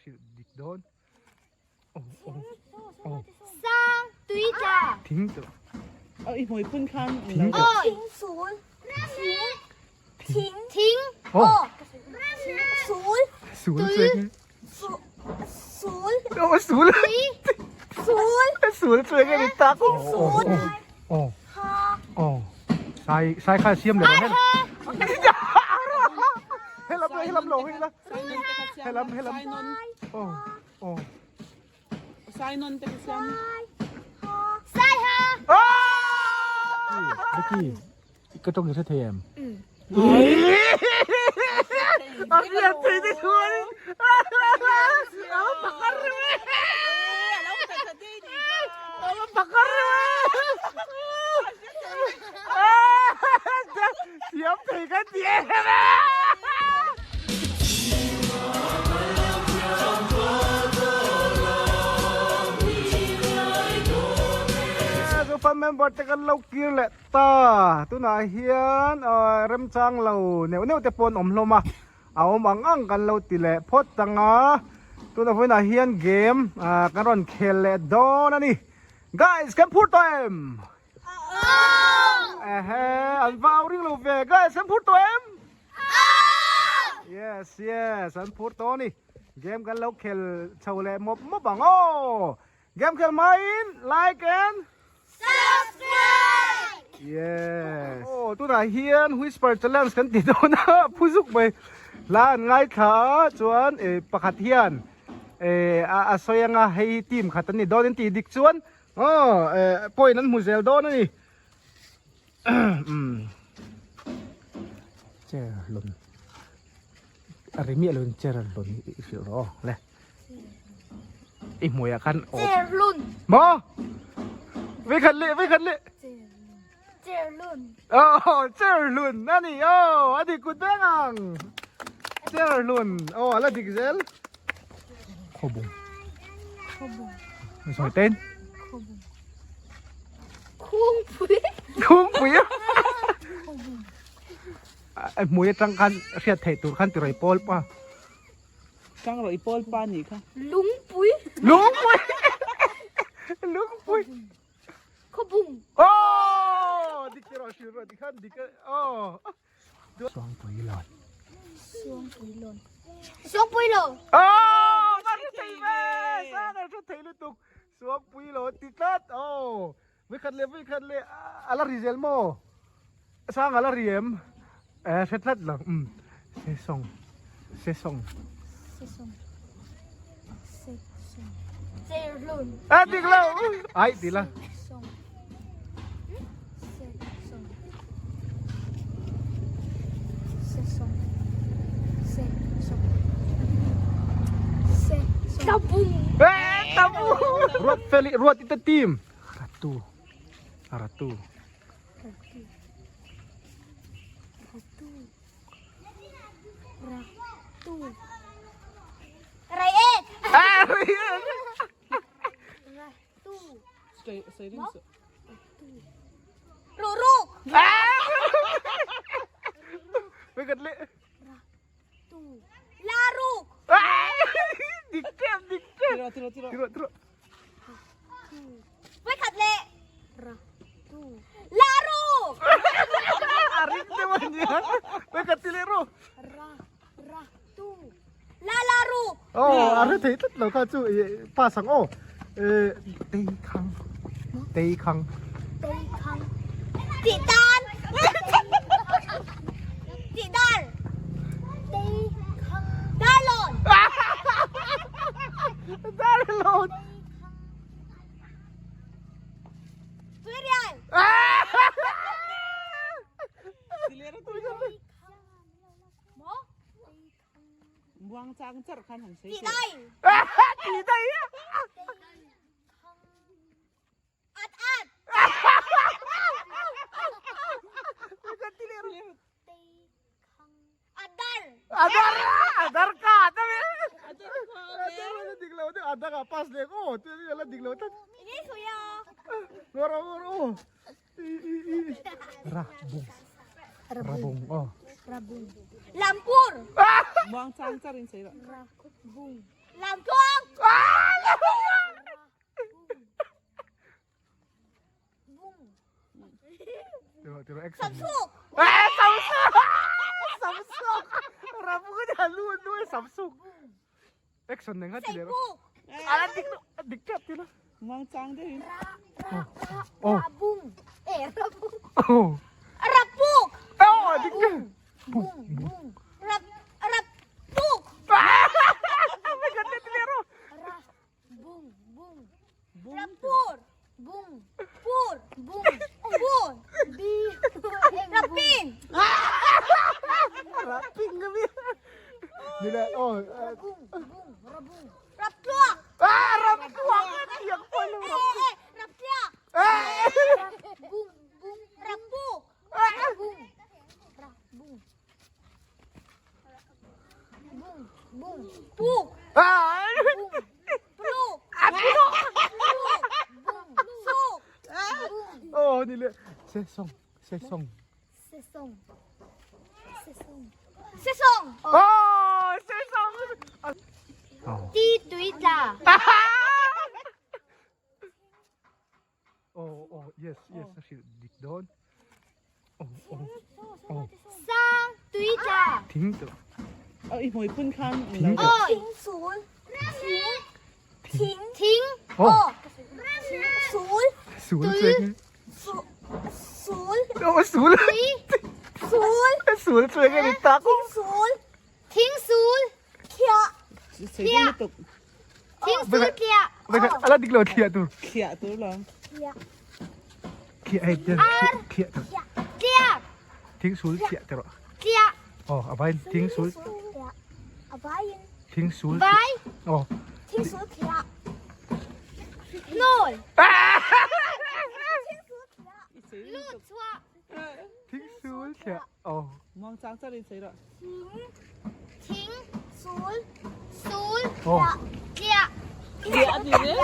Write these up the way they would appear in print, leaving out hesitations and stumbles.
hrilh dik dawn. Oh, oh, oh. Sang tui tla. Thing tla. Oh, i hmui phun khan. Thing tla. Thing sul. Thing. Thing. Oh. Sul. Sul chuai. Sul. Oh, sul. Sul. Sul chuai nge ni tak. Sul. Oh. Oh. Sai sai kha siam le hen. Helam helam lo helam. Helam helam. Oh. Oh. Sai non te siam. Sai ha. Vicky, ka tawng i hre thei em? A hriat thei te chuan a va pakar reuh e. A va pakar reuh e. Thiam thei ka ti em e. Zofa member te kan lo kir leh ta tunah hian remchang lo neuh neuh te pawh an awm hlawm a a awm ang ang kan lo ti leh phawt ang a tunah vawiinah hian game kan rawn khel leh dawn a ni guys kan phur tawh em? Ehe an va au ring lo ve guys kan phur tawh em? Yes yes an phur tawh a ni game kan lo khel chho leh mawp mawp ang aw game khel hmain like and Subscribe! Yes aw tunah hian whisper challenge kan ti dawn a phu zuk mai hla an ngaithla a chuan eh pakhat hian eh a sawi anga hei hi team khat an ni dawn an tih dik chuan aw eh point an hmu zel dawn a ni. Chair lun a ri miah lovin chair lun i hrilh rawh aw le i hmuiah khan aw Chair lun maw vei khat leh vei khat leh Chair lun aw chair lun a ni aw a dik kut veng ang chair lun aw a la dik zel khawbung khawbung sawi ten khawbung Khungpui. Khungpui. A hmui atang khan hriat theih tur khan tirei pawl pa. Tang rawh i pawl pa nih kha. Lungpui. Lungpui. Lungpui. Khawbung. Oh, dik rawh hrilh rawh tikhan dik oh. Suangpui lawn. Suangpui lawn. Suangpui lawn. Oh, ka hre thei ve. Sa ka hre thei lutuk. Suangpui lawn ti tlat. Oh, vikhat leh vikhat leh a la ri zel maw? Sang a la ri em? Eh, hre tlat lo. Um, se song. Se song. Se song. Se song. Cherhlun. Ah, dik lo. Ai, ti la. Song. Ruat Feli, Ruat ita team. Ratu. Ratu. Ratu. Rayet. Ah, Rayet. Ruruk. Vekat le. Laruk. Dik kem, dik kem. Tiro, tiro, tiro. Tiro, tiro. Vekat le. Laruk. Arik te man ya. Vekat tile ro. Ra, ra, tu. La laruk. Oh, a hre thei tlat lo kha chu pass ang aw. Eh, tei khang. Tei khang. Tei khang. Ti tan. Ti dar. Tei khang. Darlawn. Darlawn. Tuirial. Muang chang char khan han sei Ti dai. Ti dai. At at. Adar. Adar. Adar ka adar. Adar la dik lo adar ka pass le ko ti la dik lo ta. Ini suya. Ngoro ngoro. Rabung. Rabung. Oh. Rabung. Lampur. Muang chang char in sei Rabung. Lamtluang. Samsuk. Eh, samsuk. Samsuk. Rabu ka lu lu samsuk. Action neng hati le. Ala dik dik chat ti la. Mang chang de. Oh. Rabung. Eh, rabung. Oh. Rapuk. Oh, dik. Bung, bung. Rap, rapuk. May ganda ti lero. Ra, bung, bung. Rapur. Bung. Pur. Bung. Pur. Bi. Rapin. Raping kami. Nila, oh. Bung, bung, rabung. Raptuak. Ah, raptuak. Tiyak pa lang. Eh, eh, raptiak. Eh! Bung, bung, rapuk. Bung. Rabung. Bung, bung. Puk. Ah! Bung. Pluk. Pluk. Bung. Suk. Bung. Oh, nila. Sesong. Sesong. Sesong. Sesong. Sesong. Oh, sesong. Oh. Ti tui tla. Oh, oh, yes, yes. Actually, dik doon. Oh, oh. Oh, Sang tui tla. thing to. Ờ, i hmui phun khan. Thing to. Oi. Sul. Thing. Thing. Oh. Sul. Sul chuang. Sul. Sul. Oh, sul. Sul. Sul chuang ni tak. Sul. Thing sul. Thia. Sei ding tuk. Thing sul thia. Baka ala dik lo thia tu. Thia tu lo. Thia. Thia ai thia thia tu. Thia. Thing sul thia tu. Thia. Oh, abain thing sul. Abain. Thing sul. Vai. Oh. Thing sul thia. Nol. Sei ding tuk. Chua. Thing sul thia. Oh. Mang chang char in sei ro. Thing. Sul. Sul. Oh. Thia. Thia ti le.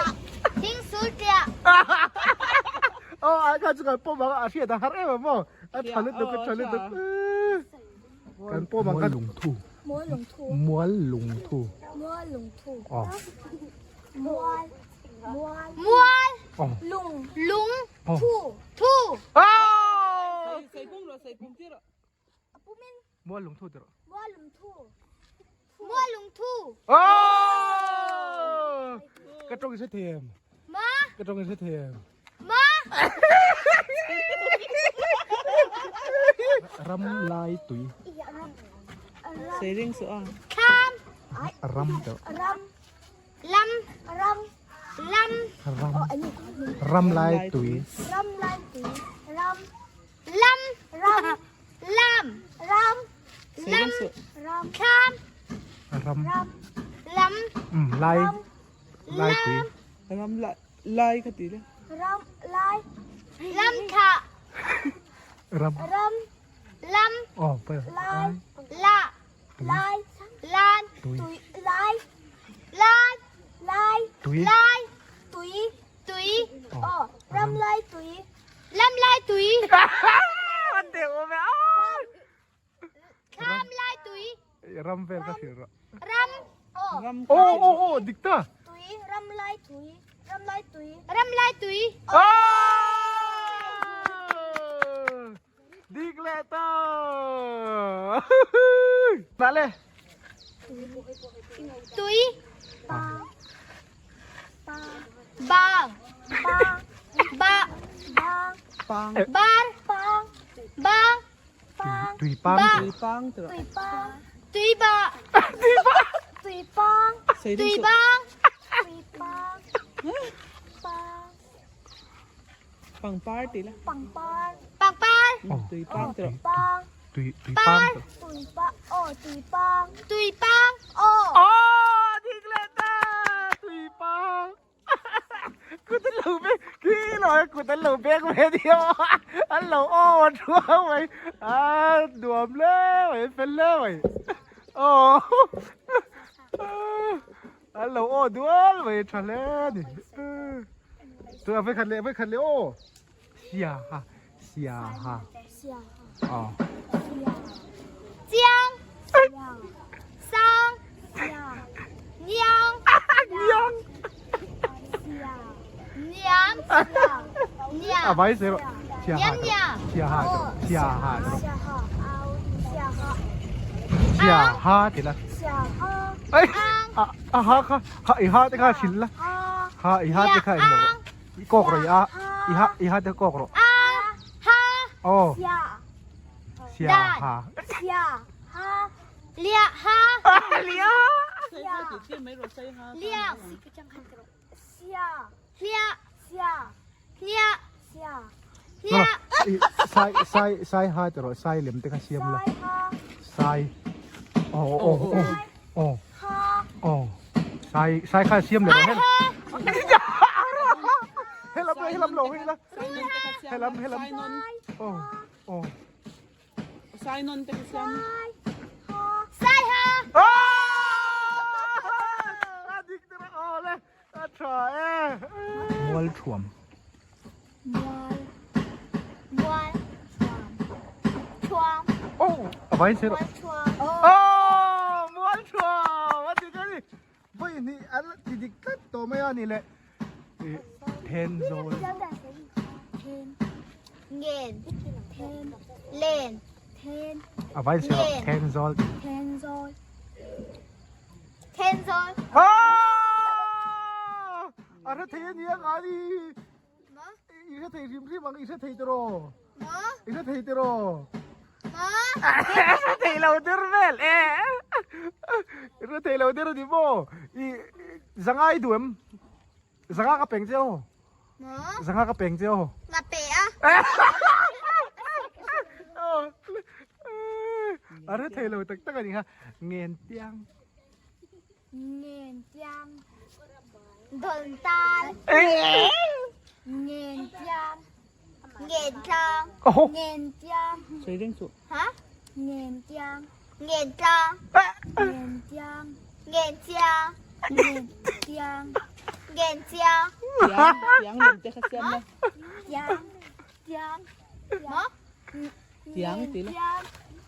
Thing sul thia. Oh, a kha chu kan pawm ang a hriat a har em ang maw a tha lutuk a tha lutuk kan pawm ang kan lungthu Mual lungthu mual lungthu Mual lungthu aw Mual Mual Mual aw Lung Lung aw Thu Thu aw Sei kum ro sei kum ti ro. Pumin mual lungthu ti rawh Mual lungthu Mual lungthu aw ka tawng in hre thei em Ma ka tawng in hre thei em Ma Ram lai tui. Sei ring su a. Tham Ram tawh. Ram Lam Ram Lam Ram Ram lai tui. Ram lai tui. Ram Lam Ram Lam Ram Sei ring su. Ram Tham Ram Lam Um lai lai tui. Ram lai lai kha ti le. Ram lai Lam tha Ram Ram Lam oh pa Lai La Lai Lan Tui. Lai Lan Lai Tui. Lai Tui Tui Oh. Oh Ram Lai Tui Lam Lai Tui An teh awm e ah Ram Lai Tui Ram vel ka hrilh rawh. Ram Oh Ram Oh oh oh dik ta. Tui Ram Lai Tui Ram Lai Tui Ram Lai Tui Oh Dik leh ta. Nah le. Tui Ba Ba Ba Ba pang Bar Pang Ba Pang Tui pang. tui pang ti ro. Tui Pang Tui Ba Tui Pang Sei Tui ring su. Bang Tui Pang Pang Pang par ti le. Pang Par Pang Par Tui pang ti ro. Pang Tui tui pang. Tui Pang Oh Tui Pang Tui Pang Oh Oh dik leh ta. Tui pang. Kut an lo bek khi lawih kut an lo bek ve nia an lo aw a thuang mai a nuam hle mai fel hle mai aw an lo aw dual mai tha hle a ni tuna vawikhat leh vawikhat leh aw sia ha sia ha aw Chiang Sang Niang. A vai se rawh. Siaha ti rawh. Siaha ti rawh. Siaha ti rawh. Siaha ti la. Ai a ha kha ha i ha te kha hrilh la. Ha i ha te kha englo rawh. I kawk rawh i a i ha i ha te kawk rawh. Aw. Siaha. Sai sai sai ha ti rawh sai lem te kha siam la sai aw aw aw aw aw sai sai kha siam leh rawh helam helam lo hei la helam helam aw aw Sai non te kha siam Sai ha a dik te rawh aw le A tha e. Mual thuam. Mual. Mual thuam. Thuam. Oh, a vai se ro. Mual thuam. Oh, mual thuam. A dik a ni. Vawi hnih an ti dik tlat tawh mai a ni le. Then zawl. Then. Ngen. Then. Len. Then. A vai se ro. Then zawl. Then zawl. Then zawl. A hre thei a nia ngai i hre thei hrim hrim ang i hre thei tiraw i hre thei tiraw a hre thei lo der vel e i hre thei lo der a ni maw i zanga i duh em zanga ka peng che aw zanga ka peng che aw nga pe a a hre thei lo tak tak a ni kha ngen tiang Ngen tiang Don tal Ngen tiang Ngen tlang Ngen tiang Sawi reng suh. Ha? Ngen tiang Ngen tlang Ngen tiang Ngen tiang Ngen tiang Ngen tiang Tiang tiang lem te kha siam la. Tiang Tiang Maw? Tiang ti la.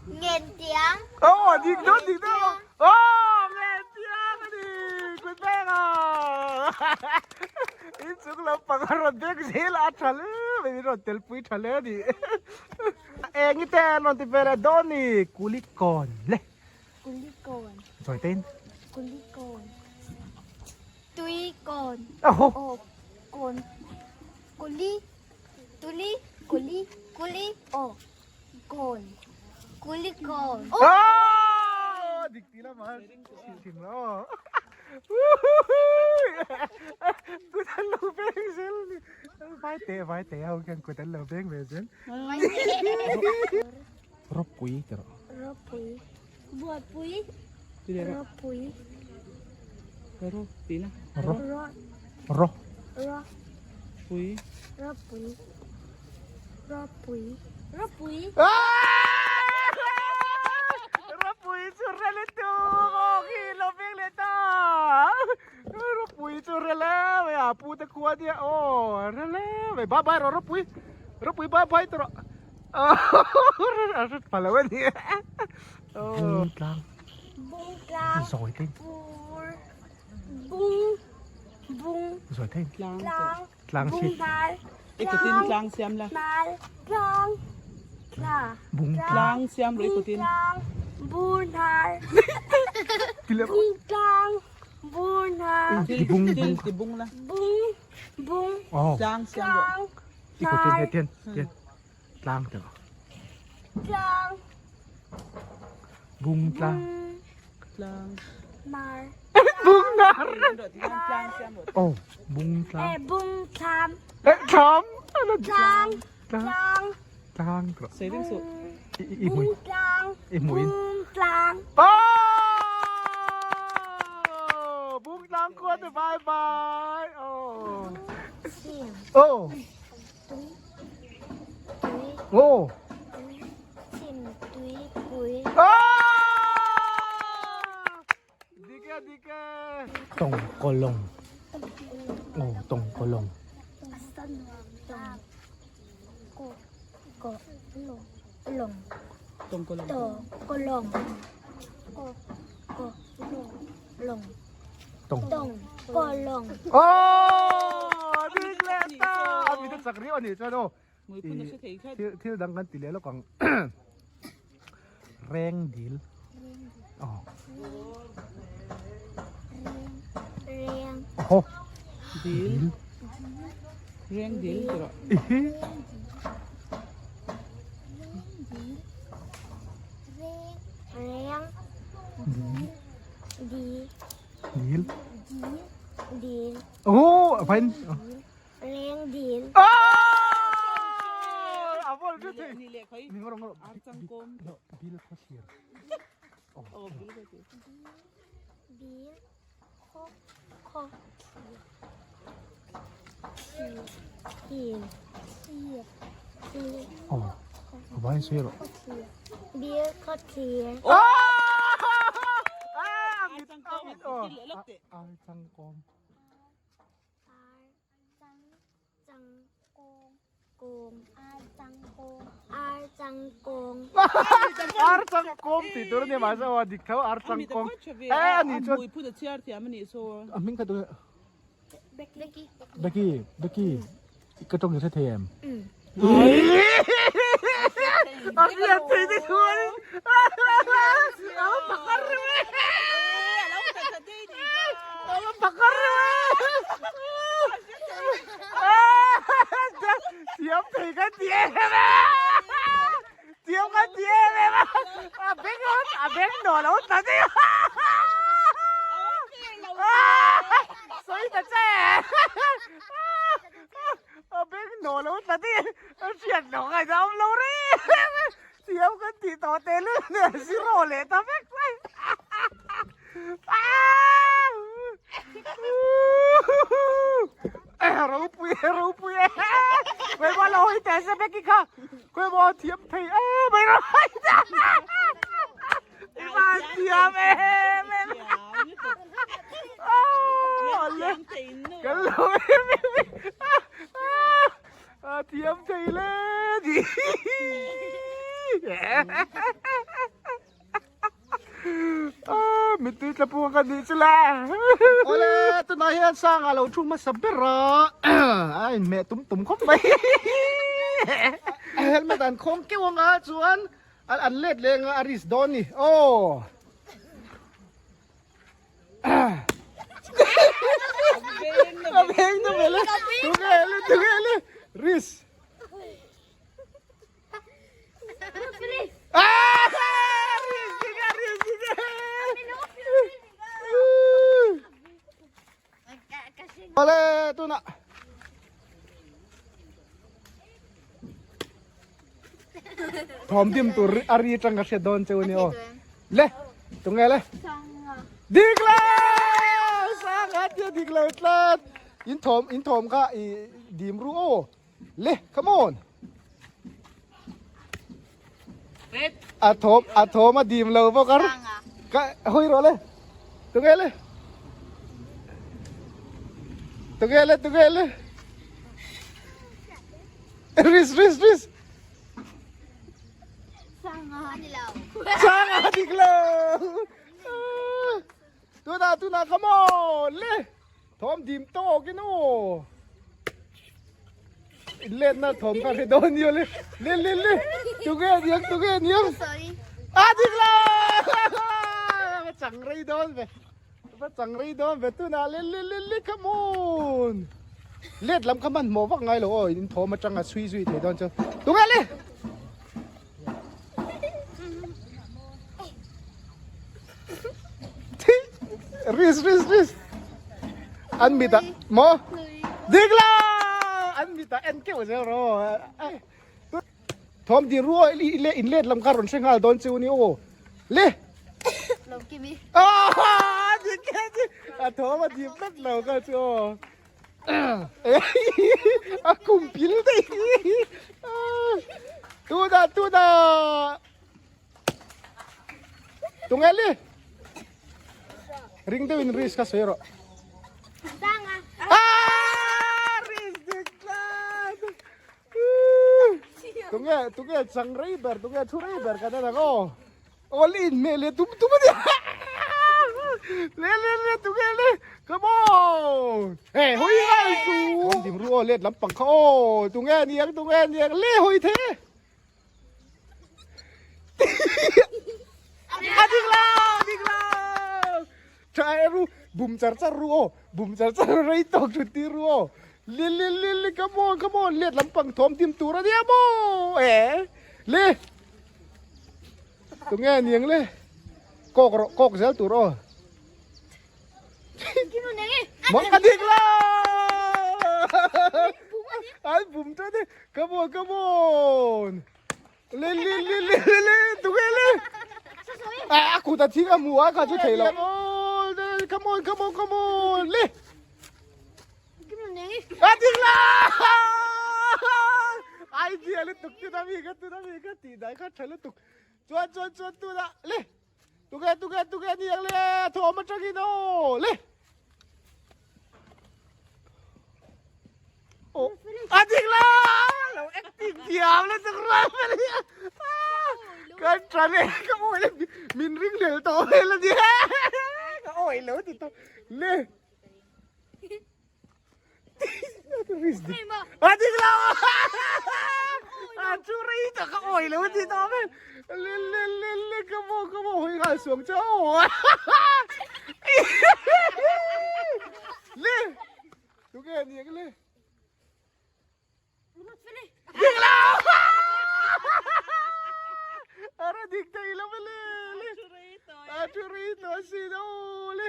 Ngen tiang. Oh, dik dawn dik dawn. Oh, ngen tiang a ni. Kut beng a. In chung lampang a rawn beng zel a, a tha hle mai, min rawn tel pui tha hle a ni. Eng i te an rawn ti ve leh dawn ni. Kulikawn le. Kulikawn. Sawi tein. Kulikawn. Tuikawn. Aho. Oh, kawn. Kuli. Tuli, kuli, kuli, aw, kawn, kuli kawn. Aww! Dik ti lama sim la aw. Kut an lo beng zel ni. Vai te vai te ho khian kut an lo beng ve zel. Ropui ti rawh. Ropui. Buatpui. Ropui. Ro ti la. Ro. Ro. Ro. Pui. Ropui. Ropui. Ropui. Ropui chu rel tu aw khi lo veng leh ta. Ropui chu rel e a pu te khua nia aw rel e bye bye rawh Ropui. Ropui bye bye tawh rawh. A hret pha lo a ni. Bung tlang. Bung tlang. Zawi te. Bur. Bung. Bung. Zawi te. Tlang. Tlang. Tlang si. Bung mal. I kutin tlang siam la. Mal. Tlang. Tla. Bung tlang siam ro i kutin. Tlang. Bur nar. Bung tlang. Bur nar. Bung bung. Ti bung la. Bung. Bung. Tlang siam ro. I kutin he tian tian. Tlang te rawh. Tlang. Bung tlang. Tlang. Nar. Bung nar. Tlang siam rawh. Oh, bung tlang. Eh, bung thlam. Eh, thlam. Tlang. Tlang. Tlang te rawh. Sawi reng suh. I hmui. Bung tlang. I hmuin. Bung tlang. Oh! Bung tlang khuat te bye bye. Oh. Oh. Oh. Dik e dik e. Tawng kawlawng. Oh, tawng kawlawng. Tawng kawlawng. Tawng. Tawng kawlawng. Oh, dik leh ta. te chak riau a nih chuan aw. Hmuiphun a hre thei tlat. Thil thil dang kan ti leh lawk ang. Reng dil. Aw. Reng. Aw. Dil. Reng dil ti rawh. Reng. Dil. Dil. Dil. Oh, fine. Reng dil. A vol chu thei. Ni leh khoi. Ni ngor ngor. Ar chang kom. Bil kho thlir. Oh, bil kho thlir. Bil kho kho thlir. Thlir. Thlir. Thlir. Oh. Vai sui ro. Bil kho thlir. Ah! Ar chang kom. Ar chang kom. Ar chang Ar chang kawm tih tur a nia mahse aw a dik tho ar chang kawm e a nih chuan Mui phun a chhiar thiam a nih saw a hming kha tu Becky Becky Becky ka tawng i hre thei em a hriat thei te chuan a lo phakar reuh e a lo phakar reuh e thiam thei ka ti em e thiam ka ti em em a a beng a beng nawh lo ta daih a sawi ta che a beng nawh lo ta daih a hriat loh ka dam lo reng thiam ka ti tawh teh lul nen zero leh ta vek mai ropui e ropui e khawi maw lo hawi teh se Becky kha khawi maw thiam thei em mai ro i van thiam em em kan lo em em a thiam thei le ni Mittui tla pung ka nih chu le. Awle tunah hian Sanga lo thu hmasa ber a, a inhmeh tum tum khawp mai. Helmet an khawng keuh anga chuan an let leh anga a risk dawn ni. Aw. A veng na vel e. Tunge le tunge le risk. Awle tunah thawm dim tur a ri atang ka hriat dawn cheu ani aw le tunge le dik lo sang a tia dik lo tlat in thawm in thawm kha i dim ru aw Le, come on. A thawm, a thawm a dim lo bawk a. Ka hawi rawh le. Tunge le. Tunge le, tunge le. Riz, riz, riz. Sanga dik lo. Tuna, tuna, come on. Le. Thawm dim tawk in aw. In let na thawm ka hre dawn ni le. Le le le. Tunge niang tunge niang. Sorry. A dik lo. Va chang rei dawn ve. Va chang rei dawn ve tuna le le le le come on. Let lam kha man hmawh vak ngai lo aw in thawm atanga chhui zui thei dawn chu. Tunge le. Riz riz riz an mit ah maw dik lo an mit ah en keuh zel ro thawm din ru i le in let lam kha rawn hre nghal dawn chu ni aw le Lo kimi. Ah dik e dik a thawm a dip tlat lo kha chu aw A kum pil daih Tuna tuna Tunge li Ring deuh in risk kha sawi rawh Sanga Ah risk dik tlat Tunge tunge chang rei ber tunge thu rei ber kan en ang aw All in meh leh tum tum a ni. Le le le tu nge le. Come on. Hey, hoi ngai chu. Dim ru. aw let lampang kha aw tunge aniang tunge aniang le hawi the a dik lo dik lo tha e ru bum char char ru aw bum char char rei tawk thut tir ru aw le le le le come on come on let lampang thawm dim tur ania maw e le tunge aniang le kawk rawh kawk zel tur aw. Mong a dik lo! Ai bum ta de. Come on, come on. Le le le le le le tu ge le. A ku ta thing a mu a kha chu thei lo. Come on, come on, come on. Le. A dik lo! Ai dia le tuk tu na mi ka tu na mi ka ti dai kha tha le tuk. Chuan chuan chuan tu na le. Tunge tunge tunge ni ang le thawm atangin aw le Oh a dik la lo acting thiam le tuk ral mai kan tran e ka oi le min ring lel tawh vel a ni ka oi lo ti tawh le A dik lo a chu rei tak a awi lo ti ta ve le le le le ka mo ka mo hoi ngal suang cha o le tu ke ni ke le dik lo ara dik thei lo le le a chu rei to si do le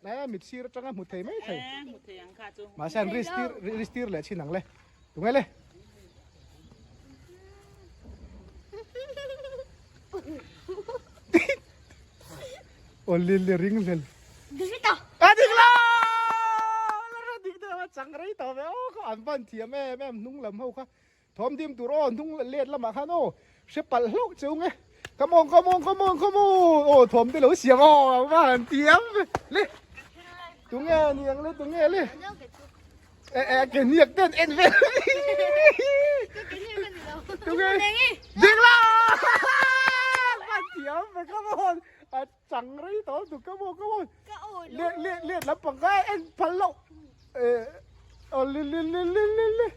Nai mit sir atanga hmu thei mai thei. Eh, hmu thei ang kha chu. Mahse an risk tir risk tir leh chin ang le. Tunge le. Aw le le ring lel. Duvita. A dik lo. La dik deuh a chang rei tawh ve aw kha an van thiam em em hnung lam ho kha. Thawm dim tur aw hnung let lamah khan aw hre palh hlauh cheu nge come on come on come on come on aw thawm te lo siam aw va han tiam ve le tunge niang le tunge le e e ke niak ten en ve tunge ding la van thiam ve come on a chang rei tawh tu come on come on let let let lampang kha en phal loh eh oh le le le le le le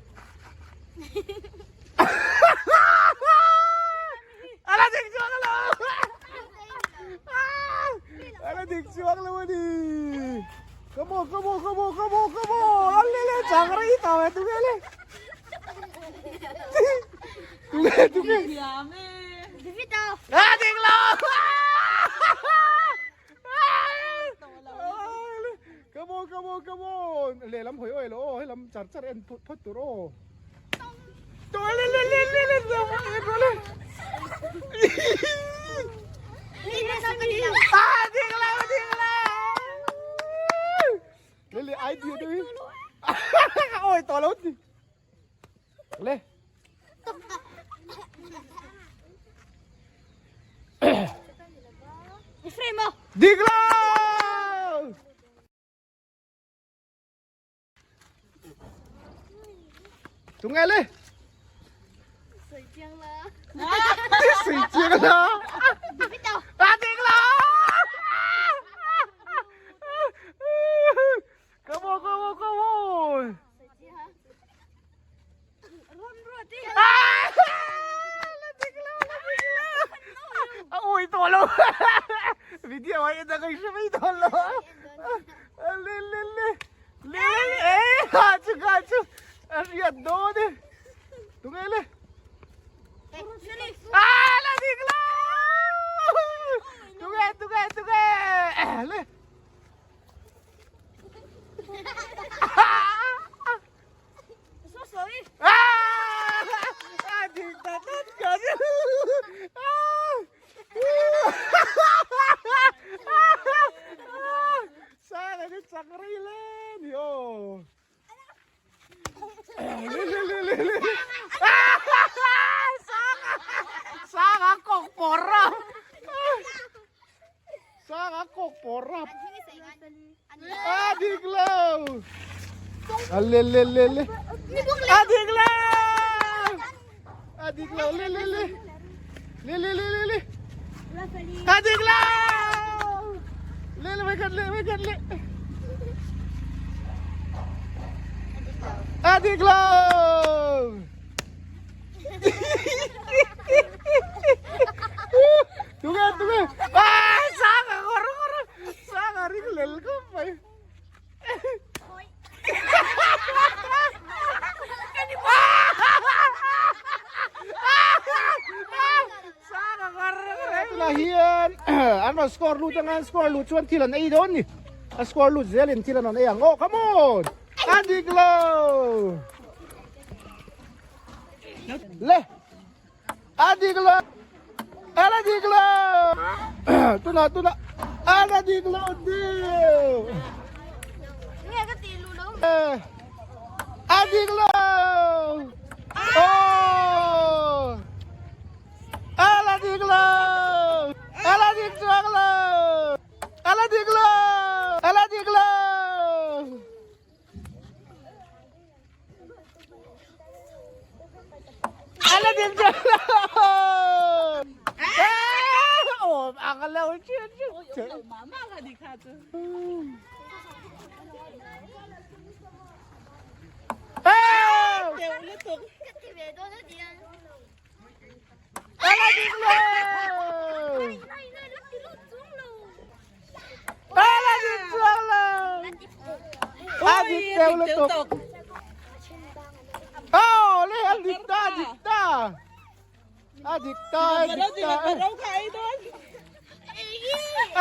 ala dik chuang lo ala dik chuang lo ani come on come on come on come on come on ale le chang rei tawh e tu nge le tu nge tu nge a dik lo Come on, come on, come on. Lehlam hawi awi lo aw, helam char char en phawt tur aw. Tawh le le le le le le le. Ah, ding lo, ding lo. Le le idea tu. Oi, tawh lo ti. Le. Dik lo! Tunge le? Sui chiang la. Sui chiang la. À dik lo! Come on, come on, come on. A ui tawh lo video a en a ka hre mai dawn lo a le le le le e kha chu kha chu a hriat dawn e tunge le a la dik lo tunge tunge tunge le Sang a kawk pawr rap. A dik lo. A le le le le. A dik lo. A dik lo le le le. Le le le le le. A dik lo. Le le vai khat le vai khat le. A dik lo. Tunge tunge. Ah sang a kawr kawr. Sang a ring lel khawp mai. Tunah hian an rawn score lut anga an score lut chuan thil an ei dawn ni a score lut zelin thil an rawn ei ang aw come on a dik lo le a dik lo a la dik lo tunah tunah a la dik lo deuh a dik lo oh A la dik lo a la dik chuang lo a la dik lo a la dik lo a la dik chuang lo awm ang lo chian chian A la dik lo! A la dik chuang lo! A dik teuh lutuk. Oh, le a dik ta, a dik ta. A dik ta, a dik ta.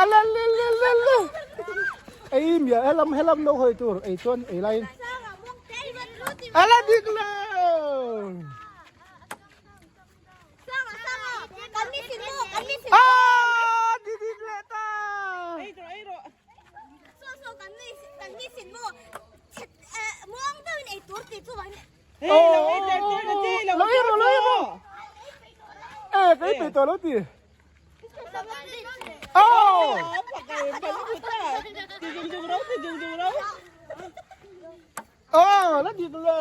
A la la la la la. Ei mia helam helam lo hawi tur ei chuan ei laiin. A la dik lo! Ah, di dik leh ta. Lo ei rawh, lo ei rawh. Eh, ka ei peih tawh lo ti. Oh! Oh, la dik lo.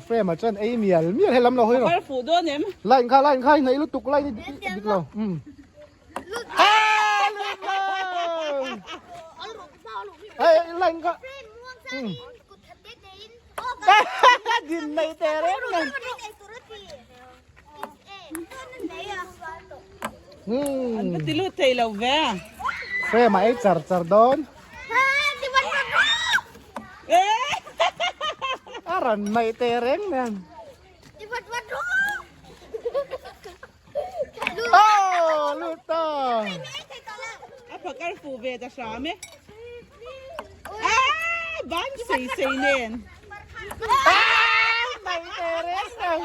Frame ah chuan ei mial mial helam lo hawi rawh. Kar fuh dawn em? Line kha line kha hnaih lutuk line hi dik lo. Ah, lut lo. Hey, line kha. Din nei te reng nei. An va ti lut thei lo ve. Frame a ei char char dawn. A ran nei te reng nen. Oh, lut ta. A phakar fu ve ta hram e. Ah, ban sei sei nen. Ah, nei te reng nen.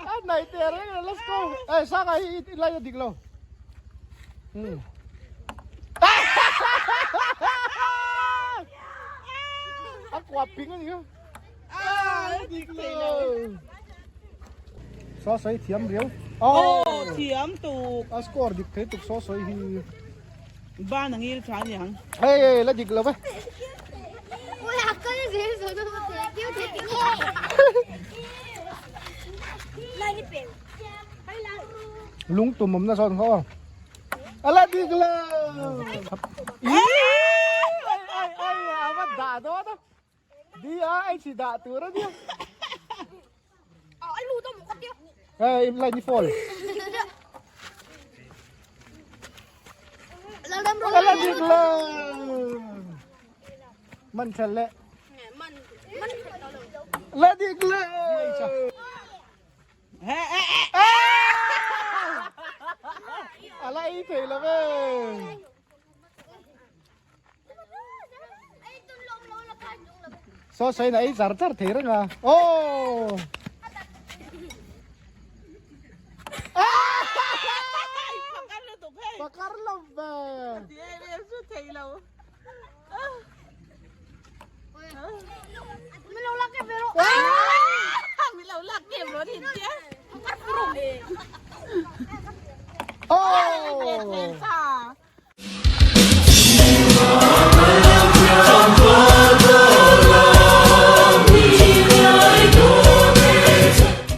Ah, nei te reng nen. Let's go. Eh, sang ai i lai dik lo. A kuap ping ani. Ah, dik lo. Saw sawi thiam riau. Oh, thiam tuk. A score dik thei tuk saw sawi hi. Ban ang il tha niang. Hey, hey, la dik lo ve. Lung tum awm na zawn kha aw. A la dik lo. Ai ai ai, a va dah dawn a. Di a ei chi dah tur a nia. Hey, im lai ni fall. Ala dik lo. Man thel le. La dik lo. Ala ei thei lo ve. Saw sawi na ei char char thei reng a. Aww. Pakar lo ve.